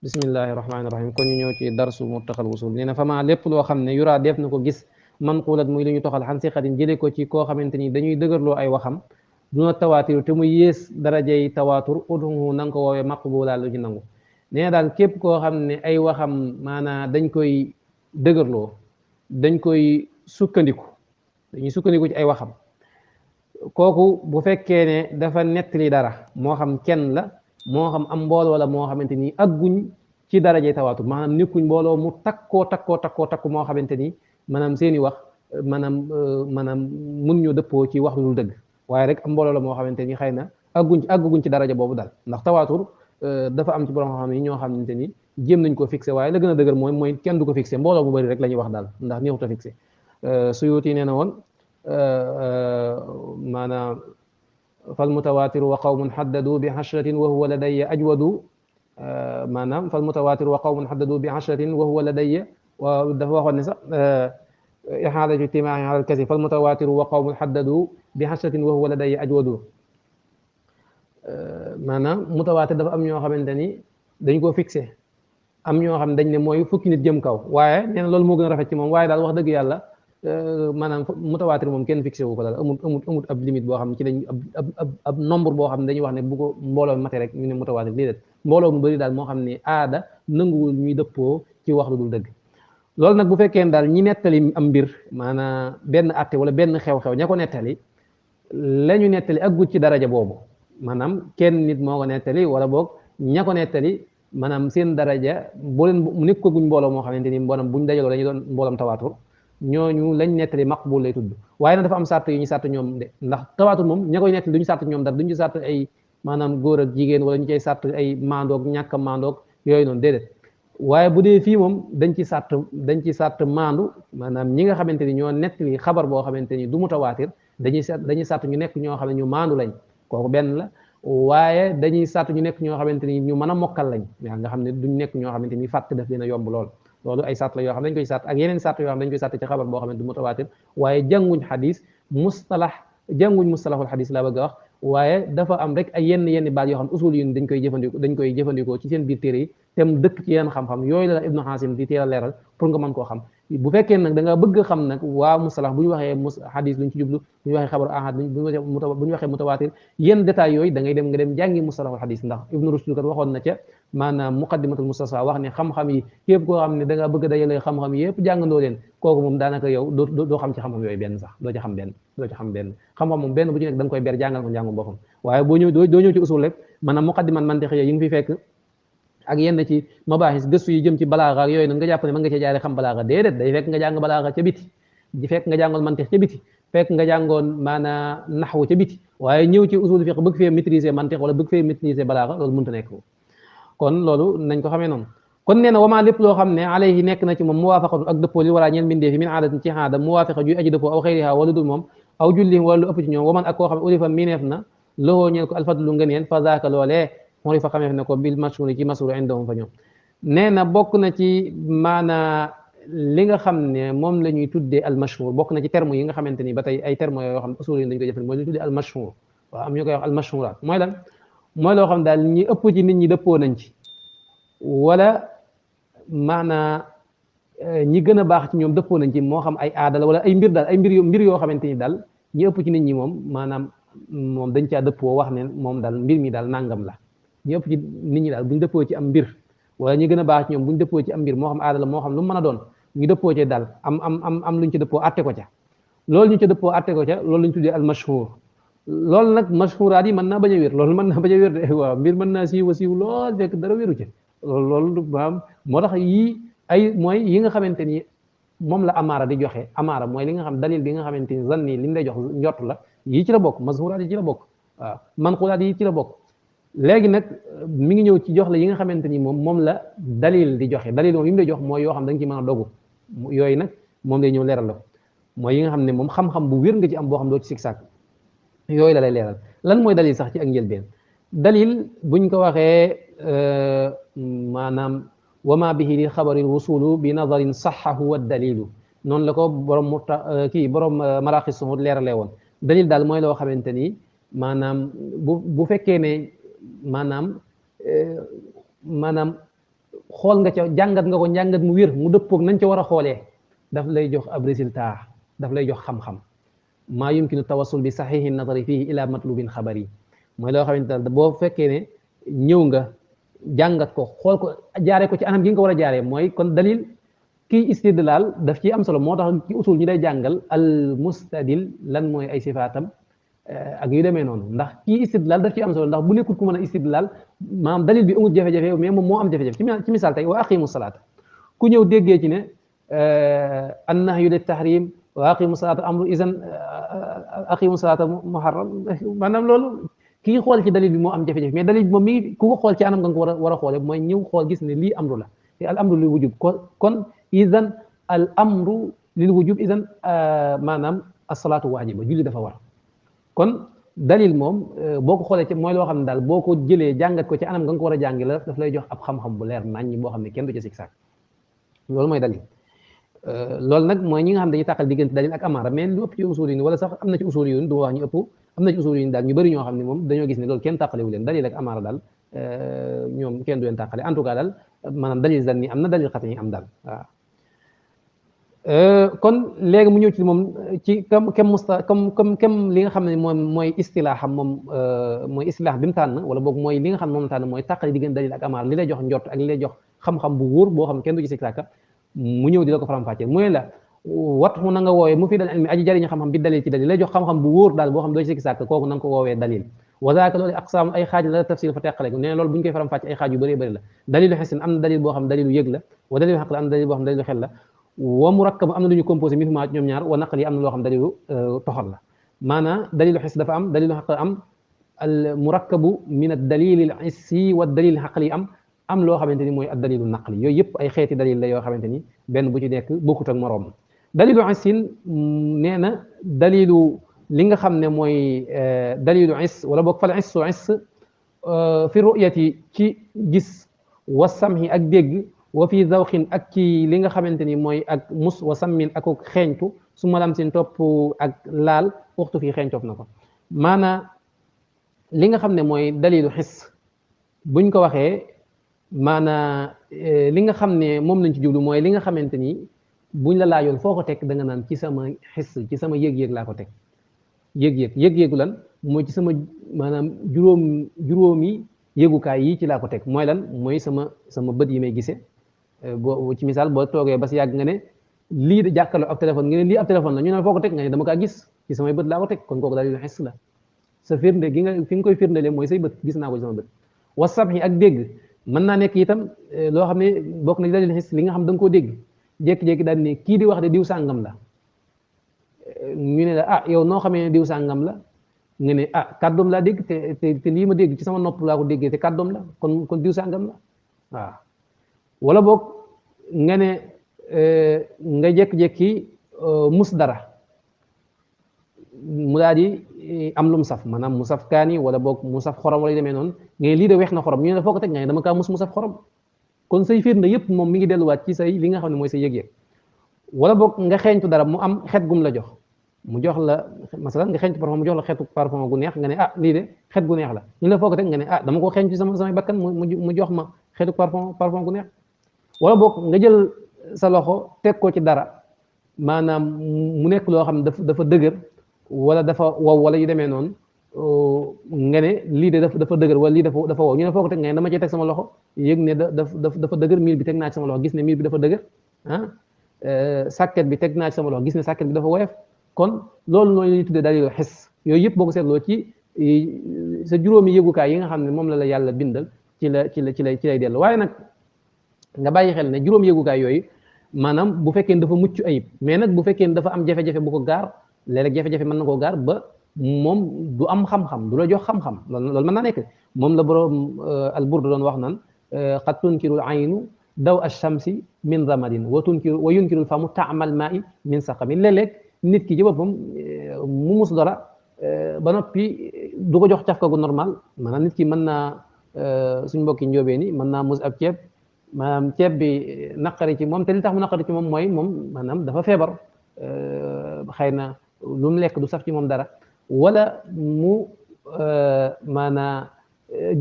bismillahi rahmaani rahim kon ñu ñëw ci darsu murtaqal wusul nee na fama lépp loo xam ne yuraa def na ko gis manqulat muy lu ñu toxal xan siqatin jële ko ci koo xamante ni dañuy dëgërloo ay waxam duna tawaatir te mu yées darajey tawaatur udhu na nga ko woowee maqbula lu ci nangu nee na daal képp koo xam ne ay waxam maanaam dañ koy dëgërloo dañ koy sukkandiku dañuy sukkandiku ci ay waxam kooku bu fekkee ne dafa nettali dara moo xam kenn la moo xam am mbooloo la moo xamante ni agguñ ci daraje tawaatur maanaam nekkuñ mbooloo mu takku moo xamante ni maanaam seeni wax maanaam mun ñu dëppoo ci wax lu dul dëgg waaye rek am mbooloo la moo xamante ni xëy na agguñ ci daraja boobu daal ndax tawaatur dafa am ci borom xam yi ñoo xamante ni jéem nañ ko fixé waaye la gën a dëgër mooy kenn du ko fixé mbooloo bu bëri rek la ñuy wax daal ndax neexut a fixé Suyuti nee na woon maanaam فالمتواتر وقوم حددوا بعشرة وهو لدي أجود maanaam فالمتواتر وقوم حددوا بعشرة وهو لدي dafa waxoon ne sax إحالة اجتماع على الكذب فالمتواتر وقوم حددوا بعشرة وهو لدي أجود maanaam mutawaatir dafa am ñoo xamante ni dañ ko fixé am ñoo xam dañ ne mooy fukki nit jëm kaw waaye nee na loolu moo gën a rafet ci moom waaye daal wax dëgg yàlla maanaam mutawaatir moom kenn fixé wu ko daal amut ab limite boo xam ne ci dañ ab nombre boo xam ne dañuy wax ne bu ko mbooloo mate rek ñu ne mutawaatir lii det mbooloo mu bëri daal moo xam ne aada nanguwul ñuy dëppoo ci wax lu dul dëgg loolu nag bu fekkee ne daal ñi nettali am mbir maanaam benn atte wala benn xew-xew ña ko nettali la ñu nettali aggut ci daraja boobu maanaam kenn nit moo ko nettali wala boog ña ko nettali maanaam seen daraja boo leen nekk ko guñ mbooloo moo xamante ni mboolem buñ dajaloo dañuy doon mboolam tawaatur ñooñu lañ nettali maqbul lay tudd waaye nag dafa am sart yu ñu sart ñoom de ndax tawaatur moom ña koy nettali duñu sart ñoom dara duñu sart ay maanaam góor ak jigéen wala ñu cay sart ay maandoog ñàkk a maandoog yooyu noonu déedéet waaye bu dee fii moom dañ ci sart maandu maanaam ñi nga xamante ni ñoo nettali xabar boo xamante ni du mutawaatir dañuy sart ñu nekk ñoo xam ne ñu maandu lañ kooku benn la waaye dañuy sart ñu nekk ñoo xamante ni ñu mën a mokkal lañ yaa nga xam ne duñ nekk ñoo xamante ni fàtt def leen a yomb lool loolu ay sart la yoo xam dañ koy sart ak yeneen sart yoo xam dañ koy sart ci xabar boo xamante du mutawaatir waaye jànguñ mustalahul xadis laa bëgg a wax waaye dafa am rek ay yenn baat yoo xam usul yi dañ koy jëfandikoo ci seen biir téere yi te mu dëkk ci yenn xam-xam yooyu la Ibnu Xaasim di teel a leeral pour nga mën koo xam bu fekkee nag da nga bëgg xam nag waa mustalah bu ñu waxee xadis luñ ci jublu bu ñu waxee xabaru ahad bu ñu waxee mutawaatir yenn détails yooyu da ngay dem nga dem jàngi mustalahul xadis ndax Ibnu Rushd kat waxoon na ca maanaam muqaddimatul mustasfa wax ne xam-xam yi képp koo xam ne da nga bëgg a dajale xam-xam yëpp jàngandoo leen kooku moom daanaka yow doo xam ci xam-xam yooyu benn sax doo ci xam benn xam-xam moom benn bu ci nekk da nga koy ber jàngal ko njàngum boppam waaye boo ñëw doo ñëw ci usul rek maanaam muqaddimat mantiqiyya yi nga fi fekk ak yenn ci mabahis gëstu yi jëm ci balaaxa ak yooyu noonu nga jàpp ne mën nga cee jaare xam balaaxa déedéet day fekk nga jàng balaaxa ca biti di fekk nga jàngoon mantiq ca biti fekk nga jàngoon maanaam naxwu ca biti waaye ñëw ci usul fiqh bëgg fee maîtriser mantiq wala bëgg fee maîtriser balaaxa loolu mënta nekk kon loolu nañ ko xamee noonu kon nee na wamaa lépp loo xam ne alayhi nekk na ci moom muwaafaqatu ak dëppoo li walaa ñeen bindee fi min aadatin ci aada muwaafaqa juy aji dëppoo aw xayriha wala dul moom aw jullihim wala lu ëpp ci ñoom waman ak koo xam ne ulifa mineef na lowoo ñeen ko alfadlu ngëneel fa zaaka loolee moo li fa xameef ne ko bil mashhuri ci mashhur indahum fa ñoom nee na bokk na ci maanaa li nga xam ne moom la ñuy tuddee al mashhur bokk na ci terme yi nga xamante ni ba tey ay terme yoo xam ne usul yi dañu koy jëfandikoo mooy li ñuy tuddee al mashhur waaw am ñu koy wax al mashhuraat mooy lan mooy loo xam daal ñi ëpp ci nit ñi dëppoo nañ ci wala maanaa ñi gën a baax ci ñoom dëppoo nañ ci moo xam ay aada la wala ay mbir daal ay mbir yoo xamante ni daal ñi ëpp ci nit ñi moom maanaam moom dañ caa dëppoo wax ne moom daal mbir mi daal nangam la ñi ëpp ci nit ñi daal buñ dëppoo ci am mbir wala ñi gën a baax ci ñoom buñ dëppoo ci am mbir moo xam aada la moo xam lu mu mën a doon ñu dëppoo ci daal am luñ ci dëppoo atte ko ca loolu ñu ca dëppoo atte ko ca loolu lañ tuddee al mashhur loolu nag mashhuraat yi mën naa bañ a wér loolu mën naa bañ a wér de waaw mbir mën naa siiw lool fekk dara wéru ci loolu maam moo tax yii ay mooy yi nga xamante ni moom la amaara di joxe amaara mooy li nga xam dalil bi nga xamante ni zanni li mu lay jox njort la yii ci la bokk mashhuraat yi ci la bokk waaw manqulaat yi ci la bokk léegi nag mi ngi ñëw ci jox la yi nga xamante ni moom la dalil di joxe dalil moom yi mu lay jox mooy yoo xam da nga ci mën a dogu yooyu nag moom lay ñëw leeral la ko mooy yi nga xam ne moom xam-xam bu wér nga ci am boo xam doo ci sig sàkk yooyu la lay leeral lan mooy dalil sax ci ak njëlbeen dalil buñ ko waxee maanaam wama bihi li xabaril wusulu bi nadarin saxahu wa dalilu noonu la ko borom borom maraqi suhud leeralee woon dalil daal mooy loo xamante ni maanaam bu fekkee ne maanaam xool nga ca jàngat nga ko njàngat mu wér mu dëppoog nañ ca war a xoolee daf lay jox ab résultat daf lay jox xam-xam maa yumkinu tawassul bi saxiixi nadari fihi ila matlubin xabari mooy loo xamante ne boo fekkee ne ñëw nga jàngat ko xool ko jaaree ko ci anam gi nga ko war a jaaree mooy kon dalil kii istidlaal daf ci am solo moo tax ci usul ñu day jàngal al mustadil lan mooy ay sifaatam ak yu demee noonu ndax kii istidlaal daf ci am solo ndax bu nekkul ku mën a istidlaal maanaam dalil bi amul jafe-jafe mais moom moo am jafe-jafe ci misaal tey wa aqimu salaata ku ñëw déggee ci ne an nahyu lit tahrim wa aqimu salaata amru isan aqimu salaata muharram maanaam loolu kii xool ci dalil bi moo am jafe-jafe mais dalil bi moom mi ngi ku ko xool ci anam nga ko war a xoole mooy ñëw xool gis ne lii amru la te al amru lil wujub kon idan al amru lil wujub idan maanaam asalaatu waajiba julli dafa war kon dalil moom boo ko xoolee ci mooy loo xam ne daal boo ko jëlee jàngat ko ci anam nga ko war a jàngi la daf lay jox ab xam-xam bu leer naññ boo xam ne kenn du ci sik sàkk loolu mooy dalil loolu nag mooy ñi nga xam ne dañuy tàqal diggante dalil ak amaara mais lu ëpp ci usul yi wala sax am na ci usul yi du wax ñu ëpp am na ci usul yi daal ñu bëri ñoo xam ne moom dañoo gis ne loolu kenn tàqalewu leen dalil ak amaara daal ñoom kenn du leen tàqale en tout cas daal maanaam dalil zan ni am na dalil xat ñi am daal waaw kon léegi mu ñëw ci moom ci kem li nga xam ne moom mooy istilaaxam moom mooy istilaax bi mu tànn wala boog mooy li nga xam ne moom tànn mooy tàqale diggante dalil ak amaara li lay jox njort ak li lay jox xam-xam bu wóor boo xam ne kenn du ci sikk sàkka mu ñëw di la ko faram-fàccee mooy la wat mu na nga woowee mu fi dal ilmi aji jariñu xam-xam bi dalil ci dalil lay jox xam-xam bu wóor daal boo xam ne doo ci sikk sàkk kooku na nga ko woowee dalil wa zaaka loolu aqsaam ay xaaj la tafsir fa teqale nee loolu bu ñu koy faram-fàcce ay xaaj yu bëree bëri la dalilu xesin am na dalil boo xam dalilu yëg la wa dalilu xaq la am na dalil boo xam dalilu xel la wa murakkab am na lu ñu composé mi fi ñoom ñaar wa naqal yi am na loo xam dalilu toxal la maanaam dalilu xis dafa am dalilu xaq am al murakkabu min ad dalil al hissi wa dalil xaqli am loo xamante ni mooy ad dalilu naqli yooyu yëpp ay xeeti dalil la yoo xamante ni benn bu ci nekk bokkut ak moroom dalilu hissin nee na dalilu li nga xam ne mooy dalilu his wala boog fal hissu his fi ru'yati ci gis wa samhi ak dégg wa fi zawqin ak ci li nga xamante ni mooy ak mus wa sammin ak xeeñtu su ma lam sin topp ak laal waxtu fii xeeñtoof na ko maanaa li nga xam ne mooy dalilu xis buñ ko waxee maanaa li nga xam ne moom lañ ci jublu mooy li nga xamante ni buñ la laajoon foo ko teg da nga naan ci sama xis ci sama yëg-yëg laa ko teg yëg-yëgu lan mooy ci sama maanaam juróomi yëgukaay yi ci laa ko teg mooy lan mooy sama bët yi may gisee boo ci misaal boo toogee ba si yàgg nga ne lii de jàkkaarloo ab téléphone nga ne lii ab téléphone la ñu ne foo ko teg nga ne dama kaa gis ci samay bët laa ko teg kon kooku daal di xis la sa firnde gi nga fi nga koy firndelee mooy say bët gis naa ko ci sama bët wasab yi ak dégg mën naa nekk itam loo xam ne bokk na ci dalil xis li nga xam da nga koo dégg jékki-jékki daal ne kii di wax de diw sàngam la ñu ne la ah yow noo xamee ne diw sàngam la nga ne ah kàddoom laa dégg te lii ma dégg ci sama nopp laa ko déggee te kàddoom la kon diw sàngam la waaw wala boog nga ne nga jékki-jékki mus dara mu daal di am lu mu saf maanaam mu saf kaani wala boog mu saf xorom wala yu demee noonu nga ne lii de weex na xorom ñu ne foo ko teg nga ne dama kaa mu saf xorom kon say firnde yëpp moom mi ngi delluwaat ci say li nga xam ne mooy say yëg-yëg wala boog nga xeeñtu dara mu am xet gum la jox mu jox la masalan nga xeeñtu parfum mu jox la xeetu parfum gu neex nga ne ah lii de xet gu neex la ñu la foo ko teg nga ne ah dama ko xeeñtu samay bakkan mu jox ma xeetu parfum gu neex wala boog nga jël sa loxo teg ko ci dara maanaam mu nekk loo xam ne dafa dëgër wala dafa wow wala yu demee noonu nga ne lii de dafa dëgër wala lii dafa wow ñu ne foo ko teg nga ne dama cee teg sama loxo yëg ne dafa dëgër miir bi teg naa ci sama loxo gis ne miir bi dafa dëgër ah sàkket bi teg naa ci sama loxo gis ne sàkket bi dafa woyof kon loolu noonu ñuy tuddee dalilu xis yooyu yëpp boo ko seetloo ci sa juróomi yëgukaay yi nga xam ne moom la yàlla bindal ci lay dellu waaye nag nga bàyyi xel ne juróom yëgukaay yooyu maanaam bu fekkee dafa mucc ayib mais nag bu fekkee dafa am jafe-jafe bu ko gaar léeg-léeg jafe-jafe mën na koo gaar ba moom du am xam-xam du la jox xam-xam loolu mën naa nekk moom la borom al Burda doon wax naan qad tunkirul aynu daw ash-shamsi min ramadin wa yunkirul famu taamal maa'i min saqamin léeg-léeg nit ki ci boppam mu mus dara ba noppi du ko jox cafka gu normal maanaam nit ki mën naa suñ mbokki njóobee ni mën naa mus ab ceeb maanaam ceeb bi naqari ci moom te li tax mu naqari ci moom mooy moom maanaam dafa feebar xëy na lu mu lekk du saf ci moom dara wala mu maanaa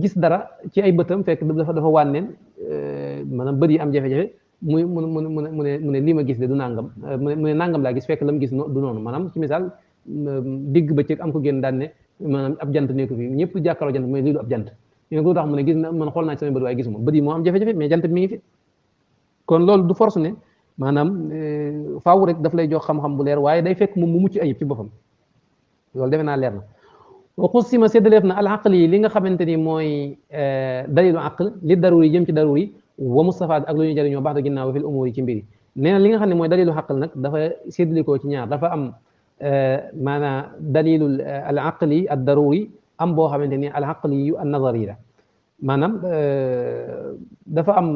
gis dara ci ay bëtam fekk dafa wànneen maanaam bët yi am jafe-jafe mu ne lii ma gis de du nangam mu ne nangam laa gis fekk la mu gis du noonu maanaam ci misaal digg bëccëg am ko génn daan ne maanaam ab jant nekku fi ñëpp jàkkaaroo jant mooy lii du ab jant ñu ne ko tax mu ne gis na man xool naa ci sama bët waaye gisuma bët yi moo am jafe-jafe mais jant bi mi ngi fi kon loolu du force ne maanaam faaw rek daf lay jox xam-xam bu leer waaye day fekk moom mu mucc ayib ci boppam loolu defe naa leer na wa qusima séddaleef na al aql yi li nga xamante ni mooy dalilu aql li daruri jëm ci daruri wa mustafaad ak lu ñu jëriñoo baax da ginnaaw fil umur yi ci mbir yi nee na li nga xam ne mooy dalilu aql nag dafa séddalikoo ci ñaar dafa am maanaam dalilul al aqli ad daruri am boo xamante ni al aqli yu an nazari la maanaam dafa am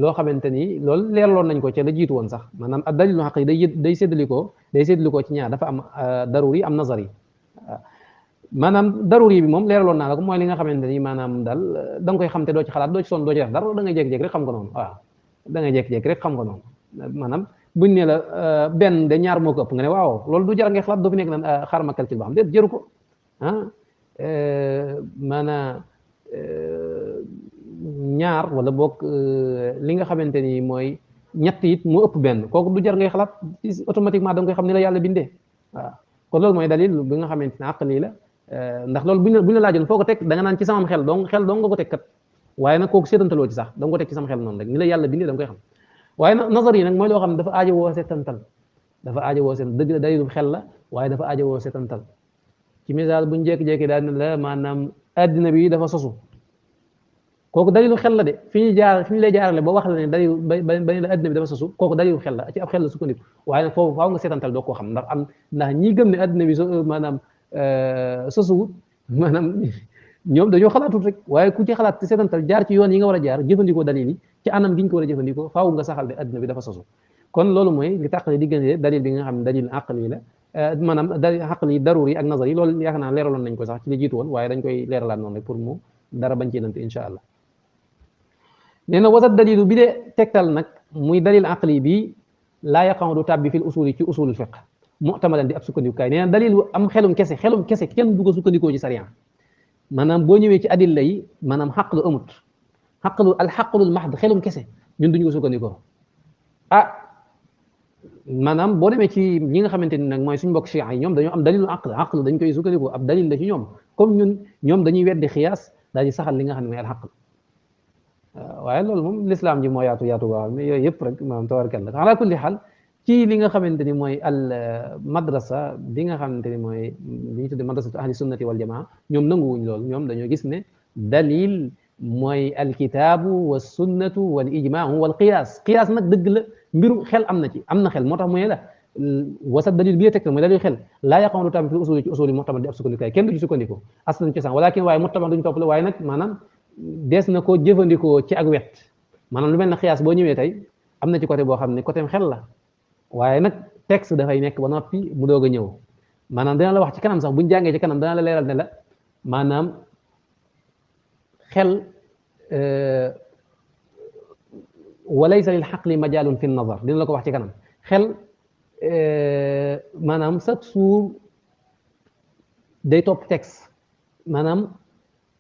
loo xamante ni loolu leerloon nañ ko ca la jiitu woon sax maanaam ad dalilu aqli day séddalikoo ci ñaar dafa am daruri am nazari maanaam daruri bi moom leeraloon naa la ko mooy li nga xamante ni maanaam daal da nga koy xam te doo ci xalaat doo ci sonn doo ci def dara da ngay jékki-jékki rek xam ko noonu waaw da ngay jékki-jékki rek xam ko noonu maanaam buñ ne la benn de ñaar moo ko ëpp nga ne waaw loolu du jar ngay xalaat doo fi nekk naan xaaral ma calcul ba xam déet jëru ko ah maanaam ñaar wala boog li nga xamante ni mooy ñett it moo ëpp benn kooku du jar ngay xalaat automatiquement da nga koy xam ni la yàlla bindee waaw kon loolu mooy dalil bi nga xamante ne aqli la ndax loolu buñ la laajoon foo ko teg da nga naan ci sama xel dong nga ko teg kat waaye nag kooku seetantaloo ci sax da nga ko teg ci sama xel noonu rek ni la yàlla bindee da nga koy xam waaye nag nazar yi nag mooy loo xam ne dafa aajo woo seetantal dafa aajo woo seetantal dëgg la dalilu xel la waaye dafa aajo woo seetantal ci misaal buñ jékki-jékki daal ne la maanaam addina bi dafa sosu kooku dalilu xel la de fi ñu lay jaarale ba wax la ne dalilu ba la addina bi dafa sosu kooku dalilu xel la ci ab xel la sukkandiku waaye nag foofu faaw nga seetantal doo koo xam ndax ñi gëm ne addina bi maanaam sosuwut maanaam ñoom dañoo xalaatut rek waaye ku ci xalaat te seetantal jaar ci yoon yi nga war a jaar jëfandikoo dalil yi ci anam gi ñu ko war a jëfandikoo faaw nga saxal de addina bi dafa sosu kon loolu mooy li tàqale diggante dalil bi nga xam ne dalil aqli la maanaam dalil aqli daruri ak nazari loolu yaakaar naa leeraloon nañ ko sax ci li jiitu woon waaye dañ koy leeralaat noonu rek pour mu dara bañ ci lante incha allah nee na wasat dalilu bi de tegtal nag muy dalil aqli bi laa yaqaw du tàbbi fil usuli ci usulul fiqh mu'tamadan di ab sukkandikukaay nee na dalilu am xelum kese kenn du ko sukkandikoo ci sariya maanaam boo ñëwee ci adilla yi maanaam xaqlu amut al xaqlul mahd xelum kese ñun duñu ko sukkandikoo maanaam boo demee ci ñi nga xamante ni nag mooy suñu mbokk chia yi ñoom dañoo am dalilu aql dañ koy sukkandikoo ab dalil la ci ñoom comme ñoom dañuy weddi xiyaas daal di saxal li nga xam ne mooy al xaql waaye loolu moom l'islam ji moo yaatu waaw mais yooyu yëpp rek maanaam tawarkal la ala kulli xaal ci li nga xamante ni mooy al madrasa bi nga xamante ni mooy li ñu tuddee madrasatu ahli sunnati wal jamaa ñoom nanguwuñ loolu ñoom dañoo gis ne dalil mooy alkitaabu wa sunnatu wal ijmaa wal qiyaas nag dëgg la mbiru xel am na xel moo tax mooy la wasa dalil bi teg mooy dalil xel laa yaqaw lu tam fi usuli ci usuli mu'tamad di ab sukkandikaay kenn du ci sukkandiku aslan cosaan walakin waaye mu'tamad duñu topp la waaye nag maanaam dees na ko jëfandikoo ci ak wet maanaam lu mel ne xiyaas boo ñëwee tey am na ci côté boo xam ne côté xel la waaye nag texte dafay nekk ba noppi mu doog a ñëw maanaam dana la wax ci kanam sax buñ jàngee ci kanam dana la leeral ne la maanaam xel walaysa lil xaqli majaalun fi nazar dina la ko wax ci kanam xel maanaam chaque jour day topp texte maanaam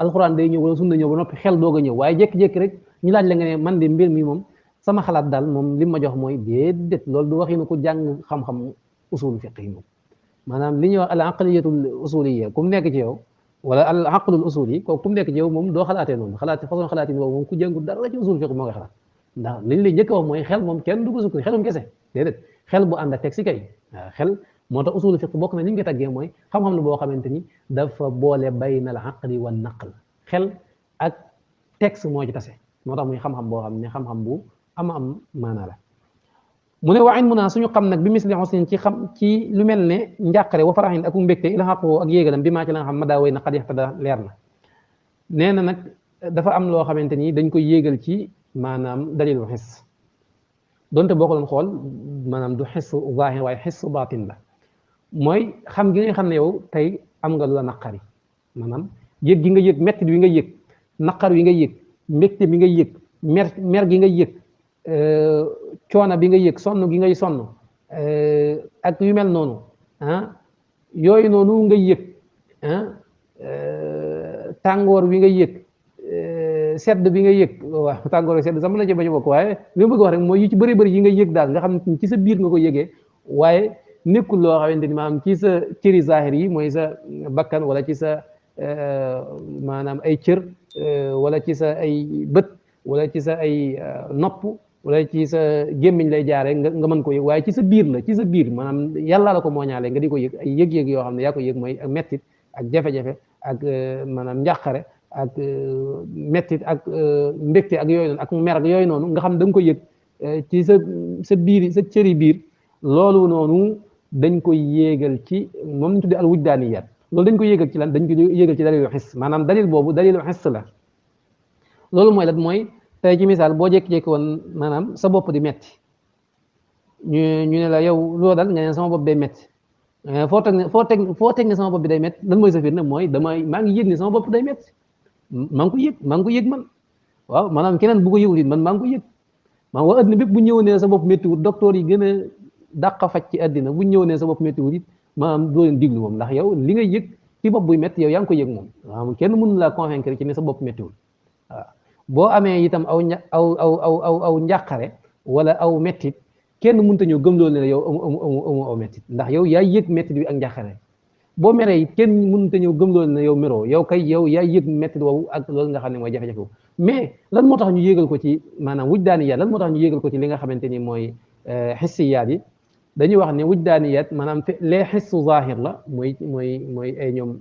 alxuraan day ñëw wala sunna ñëw ba noppi xel doog a ñëw waaye jékki-jékki rek ñu laaj la nga ne man de mbir mi moom sama xalaat daal moom li ma jox mooy déedéet loolu du waxinu ko jàng xam-xam usul fiqh yi moom maanaam li ñuy wax al aqliyatul usuliyya ku mu nekk ci yow wala al aqlul usuli kooku ku mu nekk ci yow moom doo xalaatee noonu façon xalaatin boobu moom ku jàngul dara ci usul fiqh moo koy xalaat ndax liñ lay njëkk a wax mooy xel moom kenn du ko sukk xelum kese déedéet xel bu ànd ak teg si kay waaw xel moo tax usul fiqh bokk na ni ñu koy tàggee mooy xam-xam la boo xamante ni dafa boole bayna al aqli wan naql xel ak texte moo ci tase moo tax muy xam-xam boo xam ne xam-xam bu am maanaa la mu ne waxin mu naa suñu xam nag bi misli xosnin ci lu mel ne njàqare wa faraxin ak mbégte ila xaqoo ak yéegalam bi maa ci la nga xam ma daa woy na xad yaxtada leer na nee na nag dafa am loo xamante ni dañ koy yéegal ci maanaam dalilu xis donte boo ko doon xool maanaam du xis zaahir waaye xis baatin la mooy xam gi nga xam ne yow tey am nga lu la naqari maanaam yëg gi nga yëg mettit wi nga yëg naqar wi nga yëg mbégte bi nga yëg mer gi nga yëg coono bi nga yëg sonn gi ngay sonn ak yu mel noonu yooyu noonu nga yëg tàngoor wi nga yëg sedd bi nga yëg waaw tàngoor sedd sax mën na ci bañ a bokk waaye li ma bëgg wax rek mooy yu ci bëri bëri yi nga yëg daal nga xam ne ci sa biir nga ko yëgee waaye nekkul loo xamante ni maanaam ci sa cëri zahir yi mooy sa bakkan wala ci sa maanaam ay cër wala ci sa ay bët wala ci sa ay nopp wala ci sa gémmiñ lay jaaree nga mën ko yëg waaye ci sa biir la ci sa biir maanaam yàlla la ko mooñaale nga di ko yëg ay yëg-yëg yoo xam ne yaa ko yëg mooy ak mettit ak jafe-jafe ak maanaam njàqare ak mettit ak mbégte ak yooyu noonu ak mer ak yooyu noonu nga xam da nga ko yëg ci sa biir sa cëri biir loolu noonu dañ koy yéegal ci moom lañ tuddee al wujdaaniyat loolu dañ ko yéegal ci lan dañ ko yéegal ci dalilu xis maanaam dalil boobu dalilu xis la loolu mooy lan mooy tey ci misaal boo jékki-jékki woon maanaam sa bopp di metti ñu ne la yow loo dal nga ne sama bopp day metti foo teg ne sama bopp bi day metti lan mooy sa firnde mooy maa ngi yëg ne sama bopp day metti maa ngi ko yëg man waaw maanaam keneen bu ko yëgul it man maa ngi ko yëg maa waa addina bépp bu ñëw ne sa bopp méttiwul docteur yi gën a dàqa faj ci addina bu ñëw ne sa bopp méttiwul it maanaam doo leen diglu moom ndax yow li nga yëg ci bopp buy métti yow yaa ngi ko yëg moom waaw kenn mënu laa convaincre ci ne sa bopp méttiwul waaw boo amee itam aw njàqare wala aw mettit kenn mënta ñëw gëm loolu ne la yow amu aw mettit ndax yow yaa yëg mettit bi ak njàqare boo meree it kenn mënta ñëw gëm loolu ne yow meroo yow kay yow yaa yëg mettit woowu ak loolu nga xam ne mooy jafe-jafe mais lan moo tax ñu yéegal ko ci maanaam wujdaaniyaat lan moo tax ñu yéegal ko ci li nga xamante ni mooy xissiyaat yi dañuy wax ne wujdaaniyaat maanaam les xissu zahir la mooy ay ñoom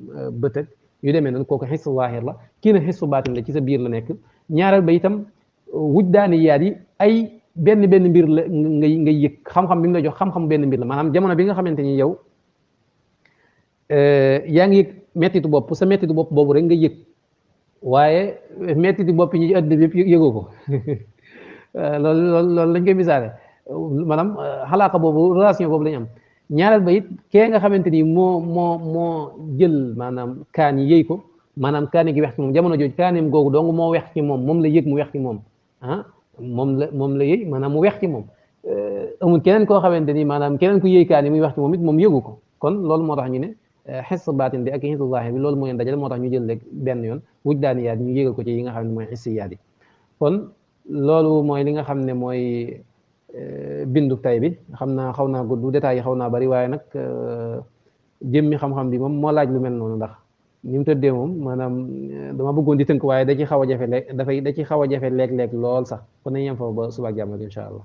bëtëg yu demee noonu kooku xissu zahir la kii na xissu baatin la ci sa biir la nekk ñaareel ba itam wujdaaniyaat yi ay benn mbir la ngay yëg xam-xam bi mu la jox xam-xam benn mbir la maanaam jamono bi nga xamante ni yow yaa ngi yëg mettitu bopp sa mettitu bopp boobu rek nga yëg waaye mettitu bopp yi ñu ci àddina bi yëpp yëgoo ko loolu lañ koy misaale maanaam xalaaka boobu relation boobu lañ am ñaareel ba it kee nga xamante ni moo jël maanaam kaan yi yëy ko maanaam kaani gi wex ci moom jamono jooju kaanim googu dong moo wex ci moom la yëg mu wex ci moom moom la yëy maanaam mu wex ci moom amul keneen koo xamante ni maanaam keneen ku yëy kaani muy wex ci moom it moom yëgu ko kon loolu moo tax ñu ne xis baatin bi ak xis zaahir bi loolu moo leen dajale moo tax ñu jël rek benn yoon wujdaaniyaat ñu yégal ko ci yi nga xam ne mooy xissiyaat yi kon loolu mooy li nga xam ne mooy bindu tay bi xam naa xaw naa gudd détails yi xaw naa bari waaye nag jëmmi xam-xam bi moom moo laaj lu mel noonu ndax ni mu tëddee moom maanaam dama bëggoon di tënk waaye da ci xaw a jafe léeg da ci xaw a jafe léeg-léeg lool sax kon nañ yem foofu ba suba ak jàmm incha allah